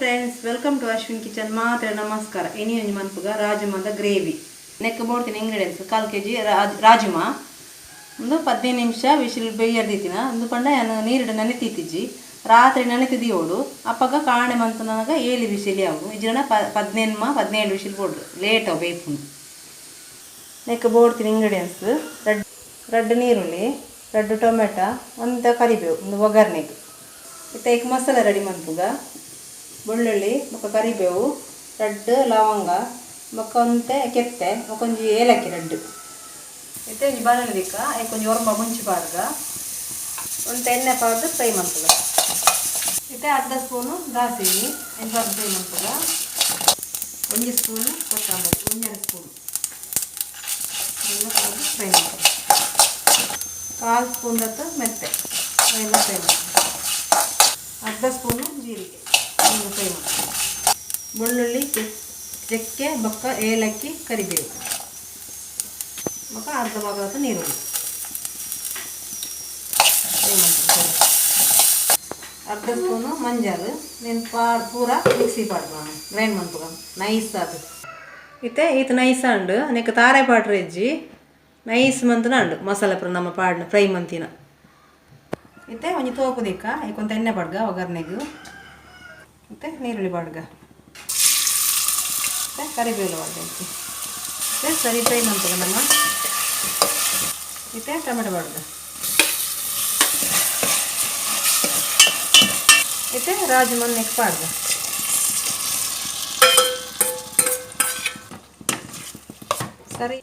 Friends, welcome to Ashwin kitchen. ಮಾತ್ರ ನಮಸ್ಕಾರ. ಇನಿ ಒಂಜಿ ಮನ್ಪುಗ ರಾಜಮಾದ ಗ್ರೇವಿ. ನೆಕ್ ಬೋಡ್ತಿನ ಇಂಗ್ರೀಡಿಯೆಂಟ್ಸ್: ಕಾಲು ಕೆಜಿ ರಾಜಮಾ, ಒಂದು 15 ನಿಮಿಷ ವಿಶಿಲ್ ಬೇಯರ್ದಿತ್ತಿನ. ಒಂದು ಪಂಡ ಯಾನ್ ನೀರಿಡು ನೆನೆತಿತ್ತಿಜ್ಜಿ, ರಾತ್ರಿ ನೆನೆತಿ ದೀವೋಡು. ಅಪ್ಪಗ ಕಾಣೆ ಮಂತನಾಗ ಏಳು ವಿಶಿಲ್ ಯಾವು ಇಜ್ರಣ 15 17 ವಿಶಿಲ್ ಬೋಡು, ಲೇಟ್ ಅವು ಬೇಯ್ಪುಂಡು. ನೆಕ್ ಬೋಡ್ತಿನ ಇಂಗ್ರೀಡಿಯೆಂಟ್ಸ್: ರಡ್ಡ್ ರಡ್ಡ್ ನೀರುಳ್ಳಿ, ರಡ್ಡ್ ಟೊಮೆಟೊ, ಒಂದು ಕರಿಬೇವು, ಒಂದು ಒಗ್ಗರಣೆಗೆ. ಇತ್ತೆ ಐಕ್ ಮಸಾಲೆ ರೆಡಿ ಮನ್ಪುಗ. ಬೆಳ್ಳುಳ್ಳಿ ಬೊಕ್ಕ ಕರಿಬೇವು, ರಡ್ಡ್ ಲವಂಗ, ಬೊಕ್ಕ ಒಂತೆ ಕೆತ್ತೆ, ಬೊಕ್ಕ ಒಂಜಿ ಏಲಕ್ಕಿ ರಡ್ಡ್. ಇತ್ತೆ ಒಂಜಿ ಬಾಣಲೆ ದಿಕ್ಕ, ಐಕ್ ಒಂಜಿ ಒರ್ಂಬ ಮುಂಚಿ ಪಾಡ್ಗ, ಒಂತೆ ಎಣ್ಣೆ ಪಾಡ್ದು ಫ್ರೈ ಮನ್ಪುಗ. ಇತ್ತೆ ಅರ್ಧ ಸ್ಪೂನು ದಾಸಿನಿ ಎಣ್ಣೆ ಪಾಡ್ದು ಫ್ರೈ ಮನ್ಪುಗ. ಒಂಜಿ ಸ್ಪೂನು ಕೊತ್ತಂಬರಿ, ಒಂಜರೆ ಸ್ಪೂನ್ ಎಲ್ಲ ಪಾಡ್ದು ಫ್ರೈ ಮನ್ಪುಗ. ಕಾಲು ಸ್ಪೂನ್ ದತ್ತ ಮೆಂತೆ ಎಲ್ಲ ಫ್ರೈ ಮನ್ಪುಗ. ಅರ್ಧ ಸ್ಪೂನು ಜೀರಿಗೆ ಎಲ್ಲ ಫ್ರೈ ಮನ್ಪುಗ. ಬೆಳ್ಳುಳ್ಳಿ, ಚಕ್ಕೆ, ಬೊಕ್ಕ ಏಲಕ್ಕಿ, ಕರಿಬೇವು, ಬೊಕ್ಕ ಅರ್ಧ ಭಾಗದ ನೀರುಳ್ಳಿ ಫ್ರೈ ಮನ್ಪುಗ. ಅರ್ಧ ಸ್ಪೂನು ಮಂಜಲ್ ನೆನ್ ಪಾಡ್ ಪೂರ ಮಿಕ್ಸಿ ಪಾಡ್ಗ, ಗ್ರೈಂಡ್ ಮನ್ಪುಗ ನೈಸ್ ಅದು. ಇತ್ತೆ ಈತ್ ನೈಸ್ ಅಂಡು. ನೆಕ್ ತಾರೆ ಪಾಡ್ರೆ ಇಜ್ಜಿ, ನೈಸ್ ಮಂತನ ಅಂಡು ಮಸಾಲೆ ಪೂರ ನಮ್ಮ ಪಾಡ್ನ ಫ್ರೈ ಮಂತಿನ. ಇತ್ತೆ ಒಂಜಿ ತೋಪು ದಿಕ್ಕ, ಐಕೊಂತ ಎಣ್ಣೆ ಪಾಡ್ಗ ಒಗ್ಗರಣೆಗು. ಮತ್ತೆ ನೀರುಳ್ಳಿ ಪಾಡ್ಗ, ಮತ್ತೆ ಕರಿಬೇವು ಪಾಡ್ಗ. ಇತ್ತೆ ಸರಿ ಫ್ರೈ ಮನ್ಪುಗ ನಮ್ಮ. ಇತ್ತೆ ಟೊಮೆಟೊ ಪಾಡ್ಗ. ಇತ್ತೆ ರಾಜಮನ್ ನೆಕ್ ಪಾಡ್ಗ. ಸರಿ,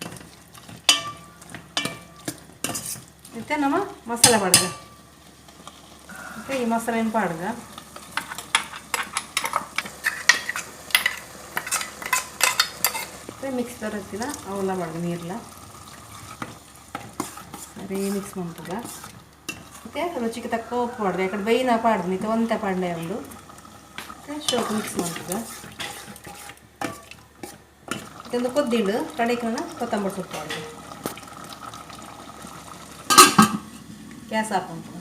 ಇತ್ತೆ ನಮ್ಮ ಮಸಾಲೆ ಪಾಡ್ಗ. ಇತ್ತೆ ಈ ಮಸಾಲೆನ ಪಾಡ್ಗ. ಮತ್ತೆ ಮಿಕ್ಸ್ ಬರುತ್ತಿಲ್ಲ, ಅವೆಲ್ಲ ಪಾಡ್ಗ, ನೀರ್ಲ ಸರಿ ಮಿಕ್ಸ್ ಮನ್ಪುಗ. ಮತ್ತು ರುಚಿಗೆ ತಕ್ಕ ಉಪ್ಪು ಪಾಡ್ಗ. ಈ ಕಡೆ ಬೇಯ್ನ ಪಾಡ್ದು ಇತ್ತೆ ಒಂತೆ ಪಾಡ್ಲೆ ಉಂಡು. ಮತ್ತು ಶೋಕ್ ಮಿಕ್ಸ್ ಮನ್ಪುಗ. ಇದೊಂದು ಕೊದ್ದಿಂಡು ಕಡೆಗೆ ಕೊತ್ತಂಬರಿ ಸೊಪ್ಪು ಪಾಡ್ಗ. ಗ್ಯಾಸ್ ಆಫ್ ಮನ್ಪುಗ.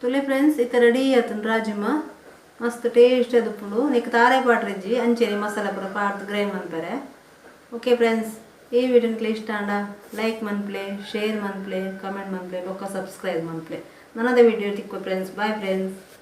ತುಲೆ ಫ್ರೆಂಡ್ಸ್, ಇತ್ತ ರೆಡಿ ಆತನ್ ರಾಜಮ್ಮ. ಮಸ್ತ್ ಟೇಸ್ಟ್ ಅದು. ನೆಕ್ ತಾರೆ ಪಾಡ್ರಿಜ್ಜಿ, ಅಂಚೆನೆ ಮಸಾಲೆ ಪೂರ ಪಾಡ್ದು ಗ್ರೈಂಡ್ ಮನ್ಪರೆ. ಓಕೆ ಫ್ರೆಂಡ್ಸ್, ಈ ವಿಡಿಯೋ ಇಷ್ಟ ಆಂಡ ಲೈಕ್ ಮನ್ಪ್ಲೆ, ಶೇರ್ ಮನ್ಪ್ಲೆ, ಕಮೆಂಟ್ ಮನ್ಪ್ಲೆ, ಬೊಕ್ಕ ಸಬ್ಸ್ಕ್ರೈಬ್ ಮನ್ಪ್ಲೆ. ನನ್ನದ ವಿಡಿಯೋ ತಿಕ್ಕು ಫ್ರೆಂಡ್ಸ್. Bye friends.